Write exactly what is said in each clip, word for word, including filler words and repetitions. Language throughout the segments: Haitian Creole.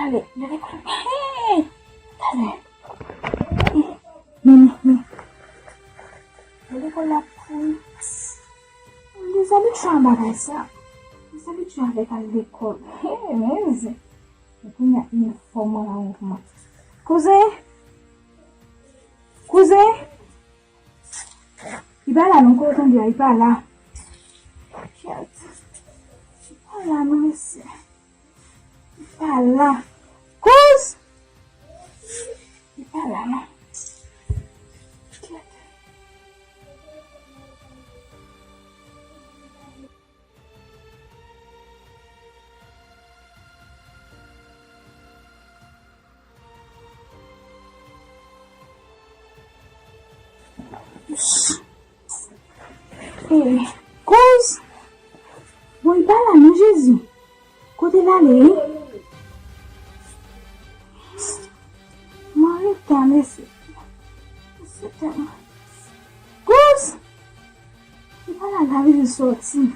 Ale, leve kò. Hey! Talè. Men, men, men. Leve kò la pou. M dezabitye a bagay sa. M dezabitye avèk al lekòl. Hey, men. Kounye a, inifòm mwen la, yon kouman. Kouzen! Kouzen! Li pa la non, kote w tande a, li pa la. Kèt. Li pa la non, mesye. Li pa la. Kouz! Li pa la non. Kèt. Kouz! Bon, li pa la non, Jezi. Kote l ale, wi? Mwen rete a, mesye. Mesye tèlman. Kouz! Li pa la, l ap vin sòti.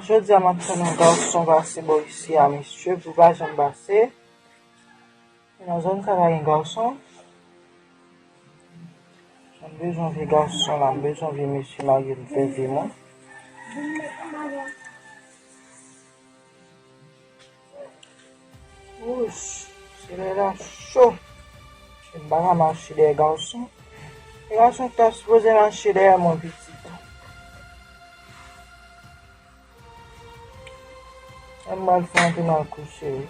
Jodi a m ap tann yon gason pase bò isi a, mesye, pou pa janm pase. Nan zòn sa pa gen gason. M bezwen vye gason la, m bezwen vye mesye marye m fè vi mwen. Wouch, chalè la cho. M pa ka mache dèyè gason. E gason ki ta sipoze mache dèyè mwen pitit. Mwen mal fè antre mal kouche wi.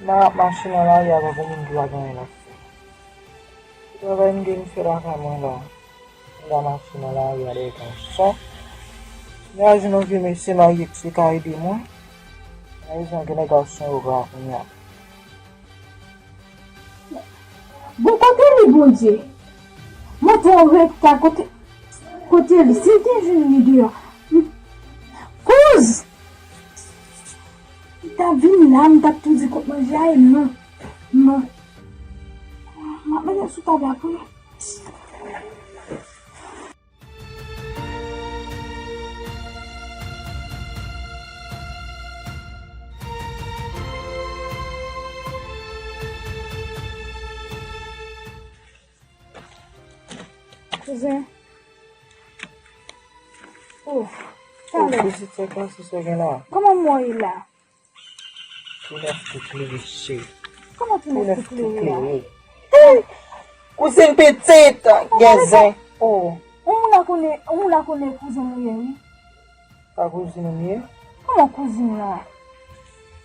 M ap mache nan lari a tankou moun ki pa gen anyen l ap fè. Travay m gen m fè lakay mwen la. M ka mache nan lari a dèyè gason. M ka jwenn yon vye mesye marye ki ka ede mwen. Malezman gen de gason yo ra kounye a. Bon, kote li, Bondye? Montre w reta kote, kote li. Si l te jwenn li deyò. Kouz! Li t ap vin la, m t ap tou di kòk manje a, e non. Non. M ap mete sou tab la pou li. Kouzen. Oh, talè. Pitit, sa klase sa gen la? Kòman mwen ye la? Tou nèf tou klere, cheri. Kòman tou nèf tou klere a? Hey! Kouzin pitit, gen zen. Oh. Yon moun la konnen, yon moun la konnen kouzin ou ye, wi. Pa kouzin ou m ye? Kòman kouzin nan?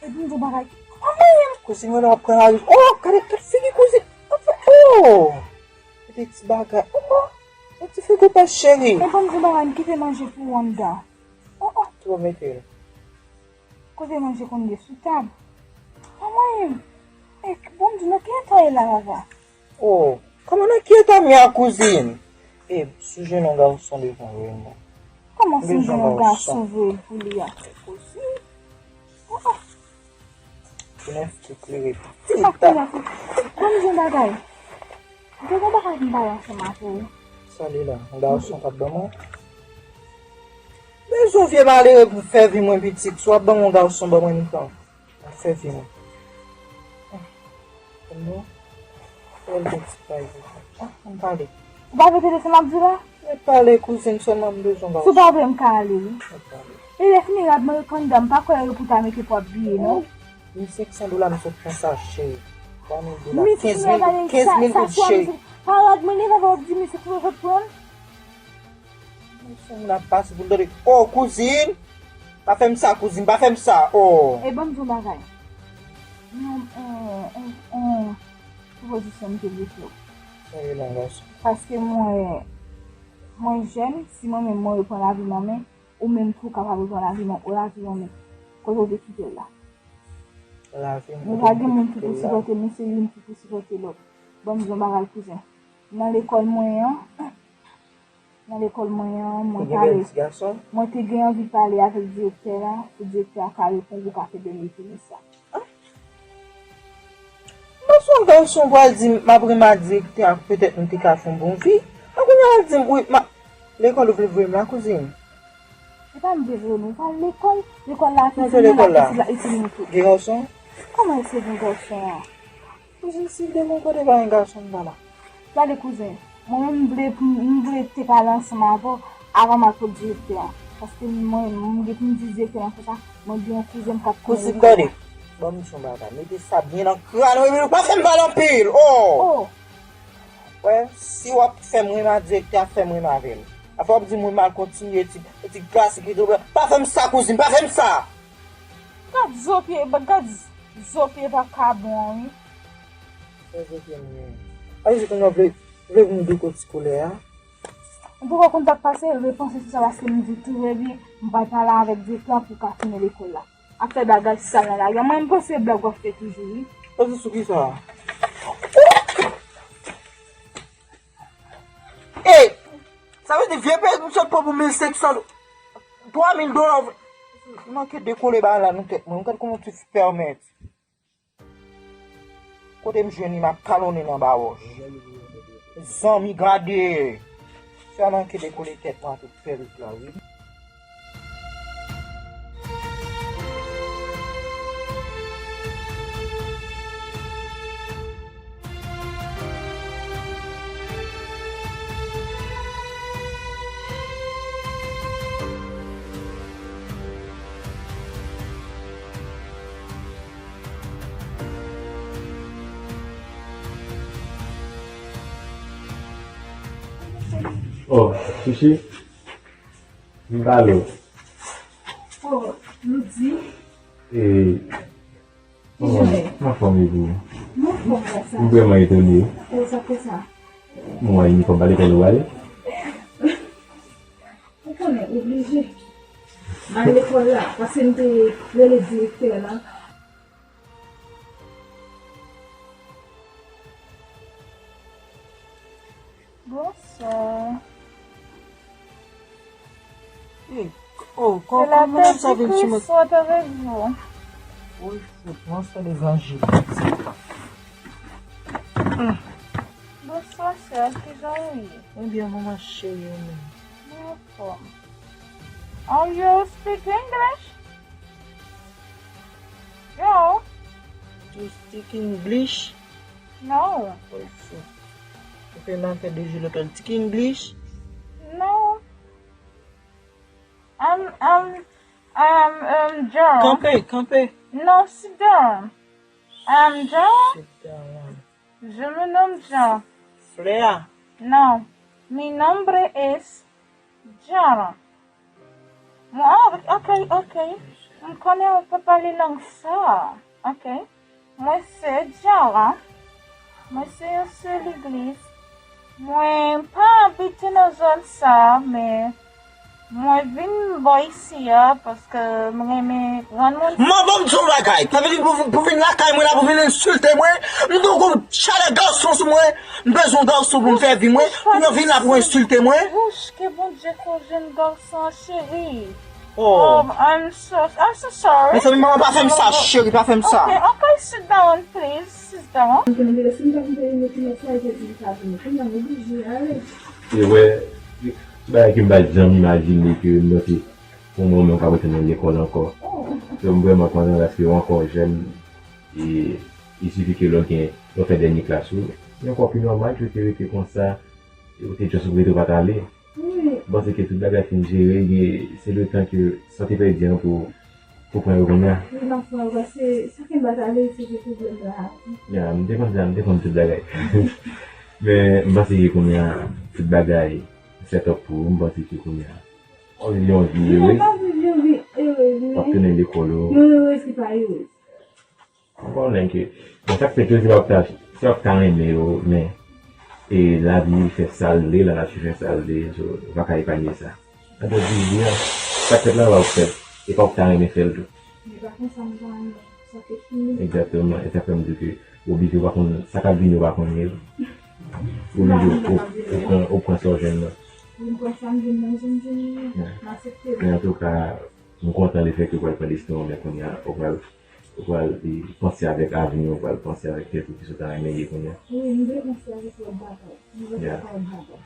Epi m di w bagay. Kòman ye? Kouzin mwen nan ap pran lari. Oh, gade, gade figi kouzin. Oh! Gade ti bagay. Oh, oh. Gade ti figi pès cheri. E ban m di w bagay, m kite manje pou ou anndan. Oh, oh. Tou mete l. Kote manje konn ye sou tab. Manman, e, bon, m di w nan ki eta w ye la, Vava? Oh, kòman nan ki eta m ye a, kouzin? E, si w jwenn yon gason devan w, non. Kòman si m jwenn yon gason voye l pou li a, kouzin? Oh, oh. Tou nèf tou klere. Ti sa k tou nèf. Bon, m di w bagay. M te gen bagay pou m pale ansanm avè w. Sa li la, yon gason k ap ban mwen. Bezwen vye malere pou fè vi mwen pitit. Si w ap ban mwen yon gason, ban mwen yon tan. Ap fè vi mwen. Bon, fè l gen ti kay pou mwen. Ah, ann pale. Ou pa vle tande sa m ap di w la? Ann pale, kouzin, sèlman m bezwen yon gason. Si w pa vle, m ka ale, wi. Ann pale. E lè fini rad mwen yo kandan, m pa kwè yo pou ta mete pou ap biye, non. Mil senk san dola m sot pran sa chè. Twa mil dola. Kenz mil, kenz mil goud chè. Parad mwen li pa di misye tou sot pran. Misye moun ap pase pou l tande. Oh, kouzin! Pa fè m sa, kouzin, pa fè m sa. Oh. E ban m di w bagay. Yon, yon, yon, yon pwopozisyon m te vle fè w. Sa ye la, gason? Paske mwen, mwen jèn, si mwen menm mwen reprann lavi m an men, ou menm tou w kapab reprann lavi m an, lavi w an men. Kote w te kite l la? Lavi m kote m te kite l la. Nou pa gen moun ki pou sipòte misye, youn ki pou sipòte lòt. Ban m di w yon bagay, kouzin. Nan lekòl mwen an, Nan lekòl mwen an, mwen pale. Mwen te gen anvi pale avèk direktè a, pou direktè a ka reponn pou ka fè dènye trimès la. M panse yon gason pral di m, m ap renmen ak direktè a, petèt nou te ka fè yon bon vi. An kounye a l di m, wi, m a, lekòl ou vle voye m la, kouzin? Se pa m vle voye nou, ou pa lekòl, lekòl la, itil nou la, itil nou tout. Gen gason? Kòman se gen gason an? Kouzin, si l te gen kote pa gen gason m pa la. Gade kouzin, mwen menm m vle, m vle te pale ansanm avè w avan m al kot direktè a. Paske mwen, m gen pou m di direktè a konsa, mwen gen yon kouzen m k ap konnen lekòl la. Kouzin, gade, ban m di w yon bagay, mete sa byen nan kràn ou epi pa fè m pale anpil, oh! Wè, si w ap fè m renmen ak direktè a, fè m renmen avè l. Afè w ap di m wi m al kontinye etid, etid klasik, etid, pa fè m sa kouzin, pa fè m sa! Gad zo pye, gad zo pye vakabon an wi. Sa se ke m ye. Sa vle di kounye a w vle, vle pou m di w kot sikolè a? M poko konn sa k pase, repanse sou sa paske m di tou rebyen, m pral pale avèk direktè an pou ka tounen lekòl la. Ap fè bagay sal nan lari a. Mwen, m panse blag w ap fè toujou, wi. Panse sou kisa? Ey! Sa vle di vye peyi m sot pran pou mil senk san, twa mil dola. M manke dekole bagay la nan tèt mwen. M gad kòman ti pèmèt. Kote m jwenn li, m ap kalonnen nan bawòch. Zanmi, gade! Sa manke dekole tèt mwen ak perik la, wi. Oh, Chichi, m pale w. Oh, Ludi. E, kòman, kòman fòm e pou ou? Mwen fòm konsa. M vrèman etone. E sa fè sa? Mwen wè inifòm pa lekòl ou ale? Ou konnen, oblije. M al lekòl la, paske m te rele direktè la. Bonswa. E, oh, kò, kòman sa vin sou mwen? Christ soit avec vous. Woy, fout, mwen fè levanjil. Bonswa, sè, kijan ou ye? Mwen byen, manman cheri, ou menm? Mwen anfòm. Oh, you speak English? Yo. You speak English? No. Woy, fout. Ok, m ap fè de jou lekòl. Speak English? No. I'm, I'm, I'm, um, John. Kanpe, kanpe. No, sit down. I'm John. Sit down. Je me nomme John. Flea. No. Mi nombre es John. Mwen, ah, ok, ok. M konnen ou pa pale lang sa. Ok. Mwen se Diara. Mwen se yon sè legliz. Mwen pa abite nan zòn sa, men mwen vin bò isi a paske m renmen rann moun. Man, ban m di w yon bagay. Sa vle di pou, pou vin lakay mwen la, pou vin ensilte mwen? M di w gon chalè gason sou mwen. M bezwen yon gason pou m fè vi mwen. Pou yo vin la pou ensilte mwen. Wouch, ke Bondye kouvri n gason an, cheri. Oh. Um, I'm so, I'm so sorry. Mezanmi, manman, pa fè m sa, cheri, pa fè m sa. Ok, ok, sit down, please, sit down. Antonio, si m ta kite yon ti mesaj, e di sa pou nou. Kounya, m oblije ale. E wè, ti bagay ke m pa t janm imajine ke m te, pou mwen, mwen ka retounen lekòl ankò. Oh. So, m vrèman kontan paske ou ankò jèn, e, il suffit ke lè w gen, lè w fè dènye klas ou, se ankò pi nòmal ke w te rete konsa, e ou te just rete ou pa t ale. Wi. M panse ke tout bagay fin jere, gen, se letan ke sa te pèdi an pou, pou pran yo kounye a. Wi, m ap pran yo, paske sa fè m pa t ale, se te pwoblèm la. Ya, m te konn sa, m te konn tout bagay. Men, m panse ke kounye a, tout bagay set up pou ou, m panse ke kounye a w ap viv yon vi erez. Non, m pa viv yon vi erez, men w ap tounen lekòl ou. Yon erez ki pa erez. Ou konnen ke, bon, sa k fèt yo, se pa pou ta, se pa pou ta renmen yo, men, e, lavi fè sa l vle, lanati fè sa l vle, so, ou pa ka epanye sa. An te di, di, sa k fèt la, pa pou fèt, e pa pou ta renmen fè l tou. Egzakteman, e sa fè m di ke, ou oblije, ou pa konn, sa k ap vini, ou pa konnen l. Ou oblije, ou, ou pran, ou pran sa w jwenn nan. Mwen pran sa m vin nan, jan m vin nan, m aksepte l. Men antouka, m kontan lefètke w pral pran desizyon w men kounye a, ou pral, ou pral, e, panse avèk avni w, ou pral panse avèk tèt ou ki sa w ta renmen ye kounye a. Wi, m vle panse avèk lòt bagay. M vle panse avèk bagay.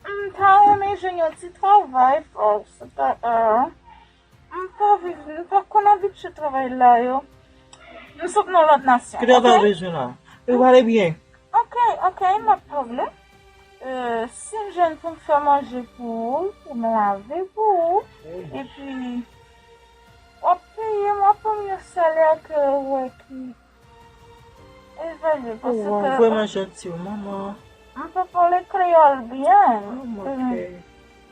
M ta renmen jwenn yon ti travay, paske, e, m pa viv, m pa konn abitye travay la yo. M sot nan lòt nasyon, oke? Ki travay w bezwen la? Ou pale byen. Oke, oke, m ap pale. E, si m jwenn pou m fè manje pou ou, pou m lave pou ou, epi w ap peye m, w ap ban m yon salè ke ou wè ki evalye, paske... Ou vrèman janti, wi, manman. M pa pale kreyòl byen. Oh, mon cœur.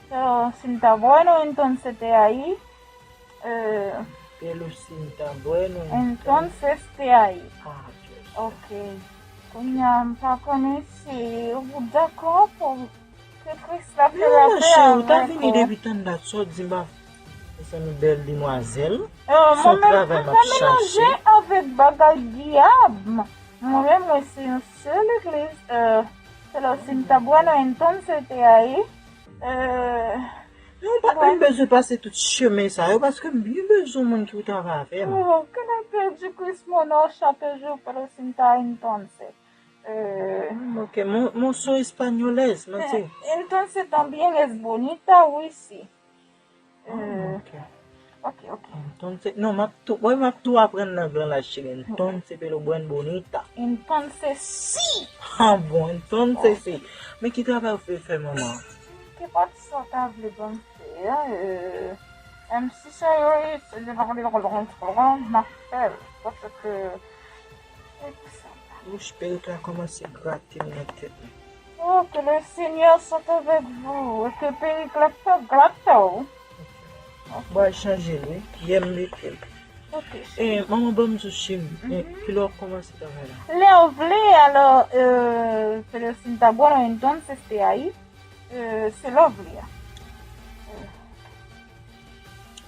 So, si m ta bueno, entonces te ahí. Eh, Pelucinta, bueno, entonces te ahí. Ah, Dios. Ok. Kounye a, m pa konnen si ou dakò pou ke Kris la fè lapè avèk ou. Non, ma chérie, ou ta vini depi tann dat, sa w di m pa... Mezanmi, bèl demwazèl. Son travay m ap chache. Mwen menm, mwen pa melanje avèk bagay dyab. Mwen menm, mwen se yon sèl legliz, euh, Pelucinta, bueno, entonces te ahí. Euh, Non, pa, m bezwen pase tout chemen sa yo, paske m byen bezwen moun ki pou travay avè m. Oh, que la paz de Cristo nos chape yo, Pelucinta, entonces. Euh, Ok, mo, mo soy españoles, mwen se... Entonces también es bonita, oui, sí. Ah, euh, ok. Ok, ok. Entonces, non, m ap tou, mwen, m ap tou aprann lang lan la, cheri. Entonces, pero buen bonita. Entonces sí. Ah, bon, entonces sí. Men ki travay ou vle fè, manman? Kenpòt sa w ta vle ban m fè a, euh, menm si se yo, se de m ap fè l, paske se pou sa. Wouch, perik la kòmanse grate m nan tèt mwen. Oh, que le Seigneur soit avec vous, et que perik la pa grate w. Bon, al chanje l, wi. Yè m mete l. Ok, cheri. Eh, manman, ban m di w, cheri. Eh, kilè w ap kòmanse travay la? Lè w vle, alò, euh, Pelucinta, bueno, entonces te ahí, euh, se lè w vle a.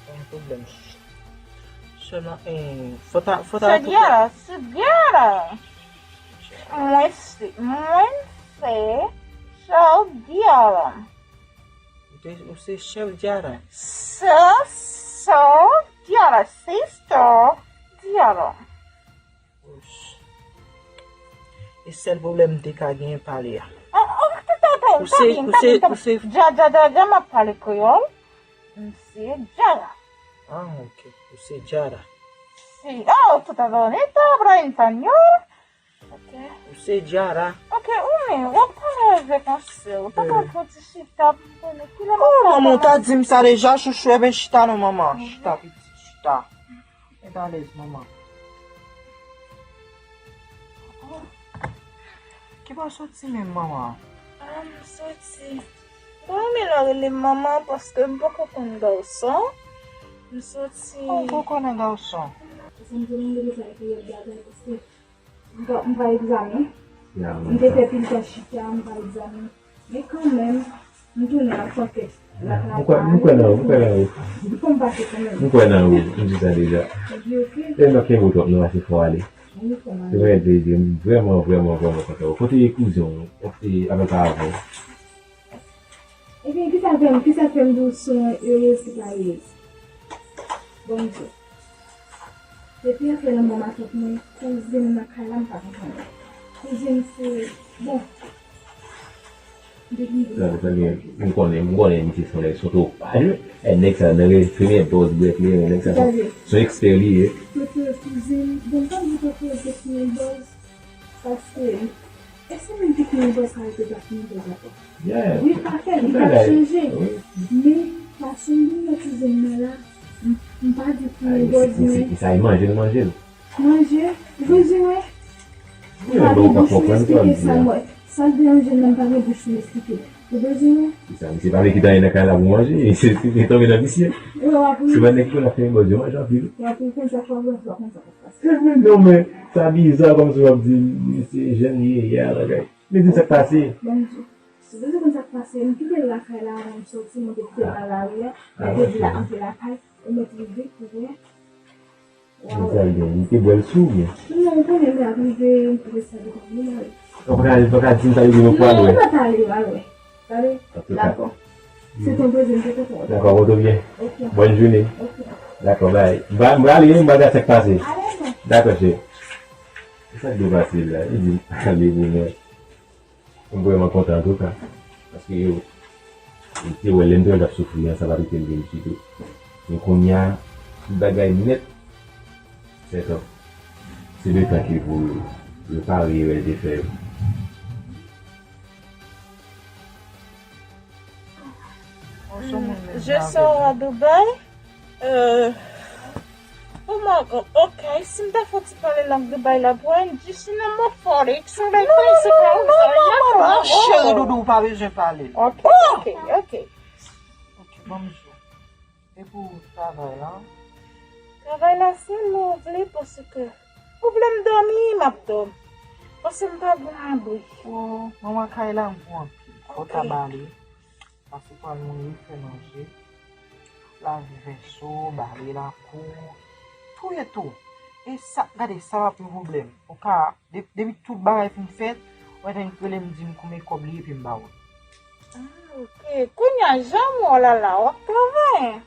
Pa gen pwoblèm. Sèlman, eh, fò ta, fò ta... Sè Diara, Sè Diara. Mwen se, mwen se Sè Diara. Ou te, ou se chèf Diara? Sè, sè Diara, sister Diara. E sèl pwoblèm m te ka genyen pale a. Ou se, ou se, ou se... Dja, dja, dja, dja, m ap pale kreyòl. M se Diara. Ah, ok. Ou se Diara. Sí, oh, tú te bonita, habla español. Ok. Ou se Diara. Ok, ou menm, w ap pale avèk yon sè, ou ta pral fè yon ti chita pou m konnen kilè m ap... Oh, manman, ou ta di m sa deja, chouchou, ebyen chita non, manman. Chita, pitit, chita. Ret alèz, manman. Ki bò w soti menm, manman? Ah, m soti. M pa renmen lè yo rele m manman paske m poko konn gason. M soti. Oh, ou poko nan gason. Paske m te mande deja epi lòt bagay paske m pa, m pa egzamen. M te fè pil tan chita, m pa egzamen. Men kanmenm, m tounen ak pankèt lakay. M kwè, m kwè nan ou, m kwè nan ou. Fò m pase kanmenm. M kwè nan ou, m di sa deja. Epi, ok. E m ap kenbe w twòp, nou mache fò ale. Wi, fò m ale. Se vrè, Dede, m vrèman, vrèman, vrèman kontan. Kote kouzen w, kote avè pa avè w? Ebyen, kisa fè m, kisa fè m di w se yon erez ki pa erez? Bon, m di w. Depi afè lanmò matant mwen, kouzin nan kay la, m pa konprann. Kouzin se, bon. Depi... Sa, sa gen, m konnen, m konnen misye se yon nèg soto. E nèg sa nan premye bòz brèt li, nèg sa se, se yon ekspè li ye. Toto kouzin, bon, m pa di Toto se yon bòz, paske e se menm ki fini bòz sa yo te ka fini bòz ankò. Yeah. Wi, pa fè, li pa chanje. Wi. Men, fason m vin nan kouzin nan la, m, m pa di fini bòz, men... Sa e manje l manje l. Manje, ou bezwen wè? M pa gen bouch pou m esplike sa, mwen. Sa k deranje m nan, m pa gen bouch pou m esplike. Ou bezwen wè? Kisa, misye pa vle kite anyen nan kay la pou manje, misye, misye tonbe nan visye. Se pa nèg ki konn ap fè yon bòz, yo manje anpil. W ap konn sa k ap pase, w ap konn sa k ap pase. Non, men, sa biza kòmsi w ap di, misye jèn li ye, ya, bagay. Men di sa k pase. Bon, si w bezwen konn sa k pase, m kite l lakay la, m soti, m te kite l nan lari a, m te di l antre lakay, ou mèt rive pou wè. Mwen pral gen, li te bwè l sou, men. Non, ou konnen lè ap rive, m te sa devan li, ale. Ou pa ka, ou pa ka di m sa, li di nou pral wè. Non, ou pa ta ale, al wè. Tande? Dakò. Dakò, bon, byen. Bòn jounen. Dakò, bay. M va, m va ale, m va gade sa k pase. Dakò, cheri. Se sa k dwe pase la. Li di, ale pou mwen. M vrèman kontan, antouka. Paske yo, li te wè lè m te wè l t ap soufri an, sa pa t kite l vin ditou. Men kounye a, tout bagay nèt. Sèt an. Se letan ki pou yo pare erè l te fè yo. Je sors à Dubaï. Euh, oh my God, ok. Si m ta fè ti pale lang Dubaï la, boy, just in a month forty. So, like, non, non, non, non, non, non, non, cheri doudou, ou pa bezwen pale. Ok, ok, ok. Ok, bon, mesye. E pou travay la? Travay la, se lè w vle, paske ou vle m dòmi, m ap dòmi. Paske m pa gen abri. O, manman, kay la, m pou anpil. Fò w ta bale. Paske w pral mouri, fè manje, lave vèso, bale lakou, touye tou. E sa, gade, sa pa pou pwoblèm. Ou ka, de- depi tout bagay fin fèt, ou gentan rele m, di m konbyen kòb li ye, epi m ba ou l. Ah, ok. Kounye a, jan m wè w la la, w ap travay?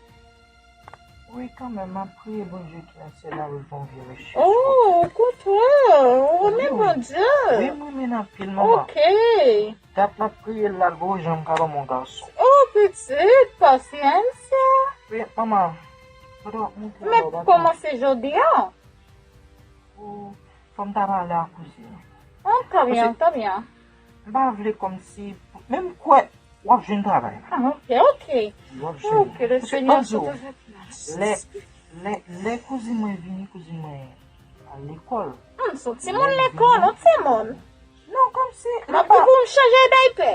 Wi, kanmenm, m ap priye Bondye ki nan syèl la pou l fè yon vye rechèch pou ou. Oh, okontrè, ou renmen Bondye? Wi, m renmen l anpil, manman. Ok. Dat m ap priye l la, l poko janm ka ban m yon gason. Oh, pitit, pasyans. Wi, manman, fòk w ap montre. Men kòmanse jodi a. Ou, fò m ta pale ak kouzin. Ah, ta byen, ta byen. M pa vle kòmsi, men m kwè w ap jwenn travay la. Ah, ok, ok. W ap jwenn. Ok, le Seigneur se te fè plas. Lè, lè, lè kouzin mwen vini, kouzin mwen al lekòl. Hmm, se yon timoun lekòl, yon timoun. Non, kòmsi. M ap di pou m chanje daypè.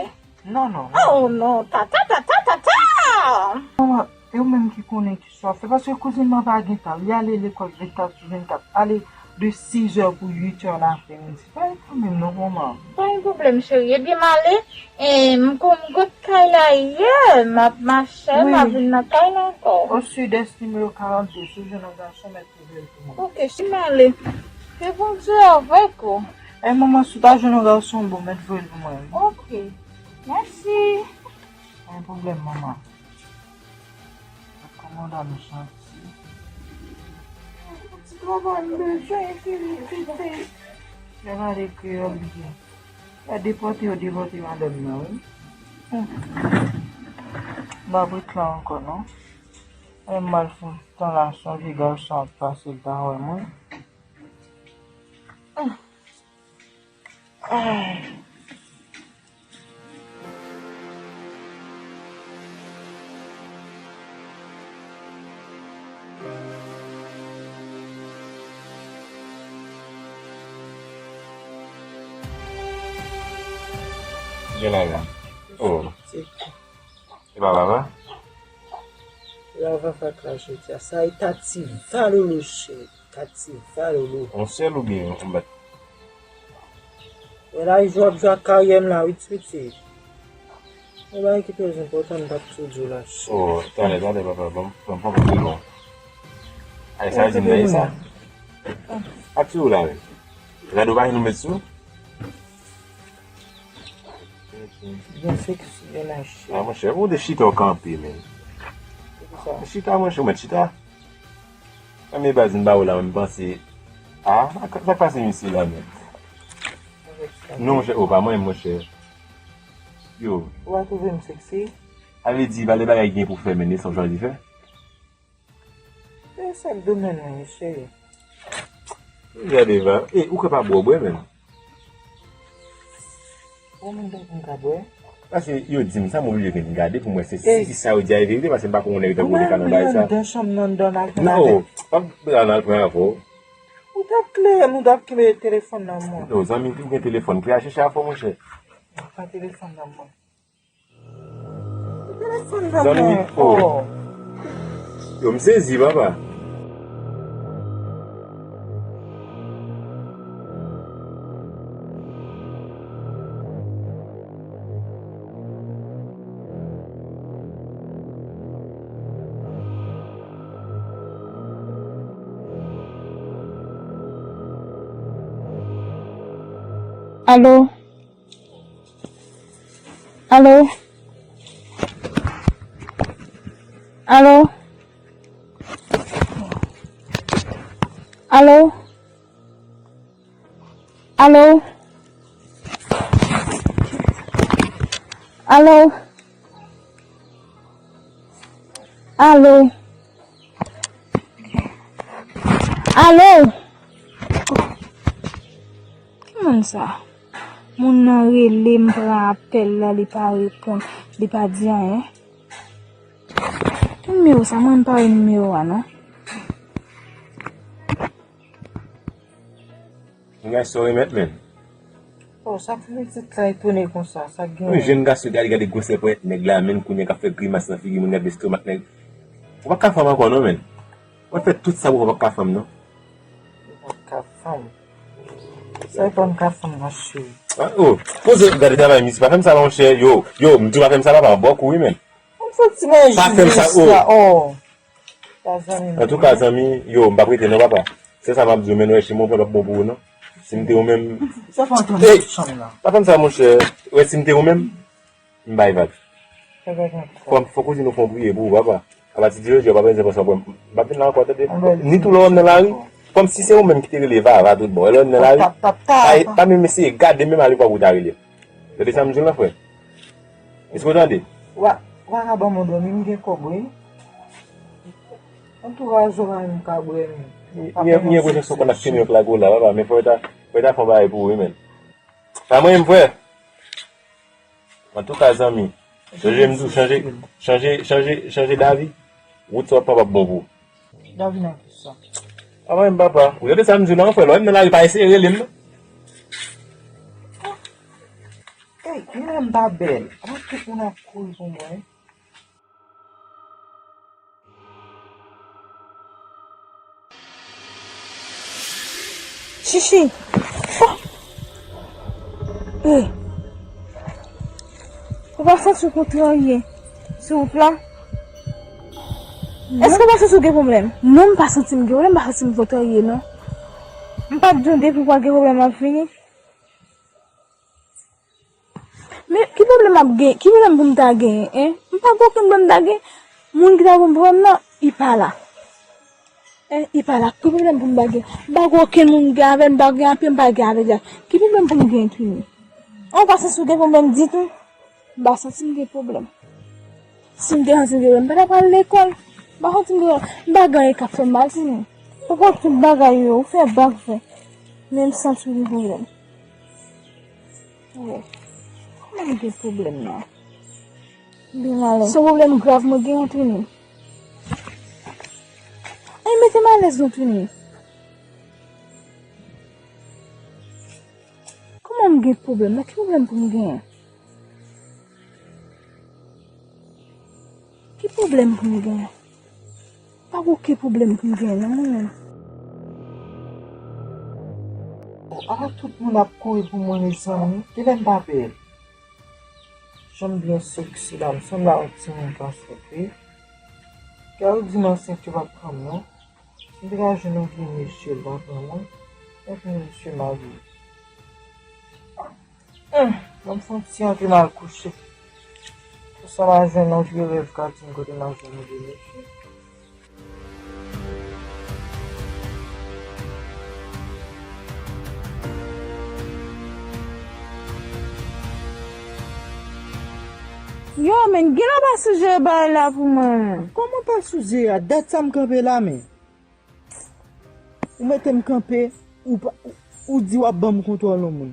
Non, non, non. Oh, non, tata, tata, tata! Manman, e ou menm ki konnen ki sa w ap fè, paske kouzin mwen pa gen tan. Li ale lekòl vennkat sou vennkat. Ale de sizè pou uitè nan aprèmidi. Pa kanmenm non, manman. Pa gen pwoblèm, cheri. Ebyen, m ale. E, m kon m gout kay la yè. M ap mache, m ap vin nan kay la ankò. O Sud-Est, nimewo karannde, si w jwenn yon gason, mèt voye l pou mwen. Ok, cheri, m ale. Ke Bondye avèk ou. E, manman, si w ta jwenn yon gason bon, mèt voye l pou mwen. Ok. Mèsi. Pa gen pwoblèm, manman. Kòman w santi? Ti travay m bezwen fini, pitit. Lè m ale kreyòl byen. Lè depòte yo depòte madanm nan, wi. Hmm. M pa ret la ankò, non. Lè m al fè yon tan la, se yon vye gason ap pase, l pa wè mwen. Hmm. Ah. Gen la la. Oh. E pa Vava? Vava pa ka jodi a. Sa e tati valolo, cheri. Tati valolo. On sèl oubyen on bat? Wè la, jwe ap jwe ak karyè m la, wi, ti pitit. Yon bagay ki trè enpòtan, m t ap tou di w la, cheri. Oh, talè, talè, papa, ban m, ban m, ban m pran pil non. Ay, sa di m nan sa. Ak ti ou la, wi. Gade ou pa gen nou met sou. Byen seksi, byen mache. Ah, monchè, ou de chita ou kanpe, men. Chita, monchè, ou mèt chita. Premye baz m ba ou la, m panse, ah, sa k pase misye la, men? Non, monchè, ou pa mwen, monchè. Yo. Ou pa twouve m seksi? Sa vle di, pa de bagay ki gen pou fè, men, se sa w chwazi fè? E sa k domèn mwen, cheri? Gade, va. E, ou kwè pa bwè w bwè, menm? Ou menm tankou m ka bwè? Paske yo di m sa, m oblije vin gade pou m wè se si sa yo di a e verite, paske m pa konn nèg tankou ou te ka nan bagay sa. Ou menm nan chanm nan, nan al pran lajan. Non, pa bezwen al pran avè w. Ou t ap klere m, ou t ap kenbe telefòn nan mwen. Non, zanmi, ou gen telefòn, klere a chèche avè w, monchè. Pa telefòn nan mwen. Zanmi, oh. Yo, m sezi, papa. Alo? Alo? Alo? Alo? Alo? Alo? Alo? Alo? Ki moun sa? Moun nan rele m, pran apèl la, li pa reponn, li pa di anyen. Ki nimewo sa? Mwen m pa wè nimewo a non. Yon gason remèt, men. Oh, sa fè pitit la etone konsa, sa gen. Yon jèn gason, gade, gade gwosè ponyèt nèg la, men kounye a k ap fè grimas nan figi moun, gade lestomak nèg. Ou pa ka fè m ankò non, men. Ou fè tout sa pou ou pa ka fè m non. Ou pa ka fè m. Sa e pa m ka fè m, monchè. Ah, oh, poze, gade travay, misi, pa fè m sa, monchè. Yo, yo, m di w pa fè m sa, papa, bòk ou wi, men. Mwen santi mwen jis la. Pa fè m sa, oh. Oh. Antouka, zanmi, yo, m p ap rete non, papa. Se sa m ap di w, men wè, si mwen pran p ap bon pou ou, non. Si m te ou menm. Sa fè antre nan chanm nan. Pa fè m sa, monchè. Wè, si m te ou menm, m bay vag. Fò, fòk ou di nou fè yon priyè pou ou, papa. Apati de jodi a, w pa bezwen panse anpwen. M p ap vin la ankò, tande. Ni tou lè w wè m nan lari, kòmsi se ou menm ki te rele Vava tout bon. Lè w wè m nan lari, pa, pa menm eseye gade m, menm ale pa ou ta rele. Tande sa m di w la, frè. Èske w tande? Wa, wa ka ban mwen dòmi, m gen kòb, wi. Antouka, zora menm ka bwè, men. M gen enpresyon se w konn ap fini ak lago la, papa, men fò w ta, fò w ta fè yon bagay pou ou, wi, men. Pa mwen menm, frè. Antouka, zanmi, sonje m di w, chanje, chanje, chanje, chanje davi, wout sa w ap pran p ap bon pou ou. Davi nan kisa? Pa mwen menm, papa. Ou tande sa m di w la, frè, lè w wè m nan lari, pa eseye rele m, non. Ey, mwen menm m pa bèl. Apa tout moun ap kouri pou mwen. Chichi! Oh! Eh! Ou pa santi w kontrarye sou wout la? Èske w pa santi w gen pwoblèm? Non, m pa santi m gen pwoblèm, m pa santi m kontrarye, non. M pa t di w depi w pa gen pwoblèm, m ap vini? Men, ki pwoblèm m ap gen? Ki pwoblèm pou m ta genyen, en? M pa gen okenn pwoblèm m ta gen. Moun ki ta ban m pwoblèm nan, li pa la. En, li pa la. Ki pwoblèm pou m ta gen? M pa gen okenn moun m gen avè l, m pa gen anpil, m pa gen avè l. Ki pwoblèm pou m gen, Twini? An, ou pa santi w gen pwoblèm ditou? M pa santi m gen pwoblèm. Si m te santi m gen pwoblèm, m pa ta pral lekòl. M pa santi m gen pwoblèm. M pa gen anyen k ap fè m mal, Twini. Ou konn tout bagay yo, ou fè bak vre. Men m santi w gen pwoblèm. Wi. Kòman m gen pwoblèm nan? Byen alèz. Se yon pwoblèm grav mwen gen, Twini. Ay, mete m alèz non, Twini. Kòman m gen pwoblèm nan? Ki pwoblèm pou m genyen? Ki pwoblèm pou m genyen? Pa gen okenn pwoblèm pou m genyen non, mwen menm. Bon, apa tout moun ap kouri pou mwen, mezanmi? Kilè m pa bèl? Jan m byen seksi la, m sanble a yon timoun k ansent, wi. Kè yo di m ansent, yo p ap pran m non. M te ka jwenn yon vye mesye, l pa pran mwen. Yon vye mesye marye. Hum, ban m fè yon ti antre m al kouche. Konsa m a jwenn yon vye rèv k a di m kote m a jwenn yon vye mesye. Yo, men, genlè w pa sijere bagay la pou mwen, men. Kòman pa sijere a? Dat sa m kanpe la, men. Ou mete m kanpe, ou pa, ou, ou di w ap ban m kontwòl yon moun.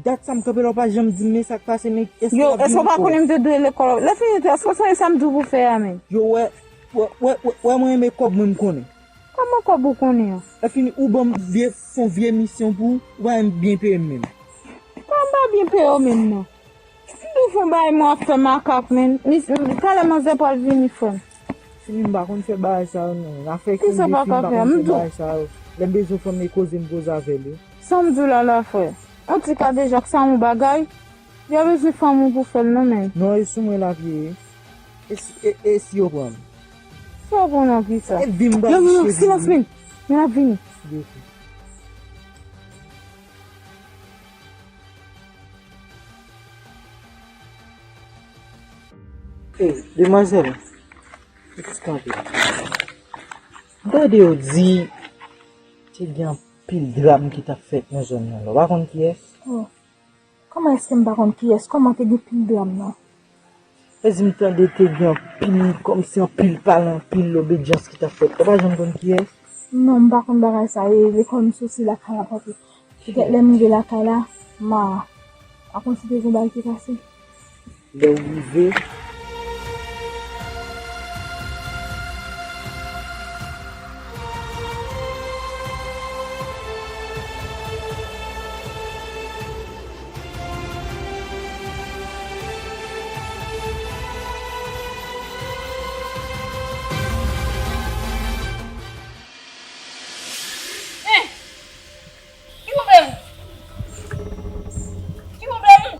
Dat sa m kanpe la, ou pa janm di m, men sa k pase, men èske w ap vin lekòl? Yo, èske w pa konnen m te dwe lekòl? Lè fini tou, èske w sonje sa m di w pou fè a, men? Yo, wè, wè, wè, wè, wè mwen renmen kòb mwen, m konnen. Kòman kòb ou konnen an? Lè fini, ou ban m vye, fè yon vye misyon pou ou, ou pa menm byen peye m menm. Kòman m pa byen peye w menm, non? M tou fè yon bagay, mwen ap fè makak, men. Talè manzè pral vini, frè m. Fini, m pa konn fè bagay sa yo, non. Afè ki vye fi, m pa konn fè bagay sa yo. Lè m bezwen fanm, e koze m koze avè l, wi. Sa m di w la, la, frè. Yon ti kadejak, sa yon bagay. Yo bezwen fanm ou pou fè l, non, men. Non, e sou mwen l ap ye. E si, e, e si yo pran m? Si yo pran w nan kisa? E vi m pa. Non, non, non, silans, men. Men l ap vini. Ey, demwazèl, Tande. M tande yo di te gen anpil dram ki t ap fèt nan zòn nan la. Ou pa konn kiyès? Kòman èske m pa konn kiyès? Kòman te gen pil dram nan? Mezi m tande te gen anpil, kòmsi anpil pale, anpil lobedyans ki t ap fèt. Ou pa janm konn kiyès? Non, m pa konn bagay sa. E lekòl m soti lakay la, paske petèt lè m rive lakay la, m a, a konn si te gen bagay ki pase. Lè w rive. Ki pwoblèm ou? Ki pwoblèm ou?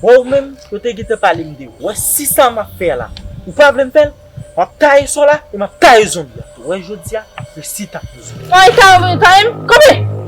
Bon, ou menm, yo te gentan pale m de wè si sa m ap fè a la. Ou pa vle m fè l? M ap taye sò la e m ap taye zonbi a. Ou wè jodi a, m ap resi taye zonbi. Ay, taye m, taye m, kanpe!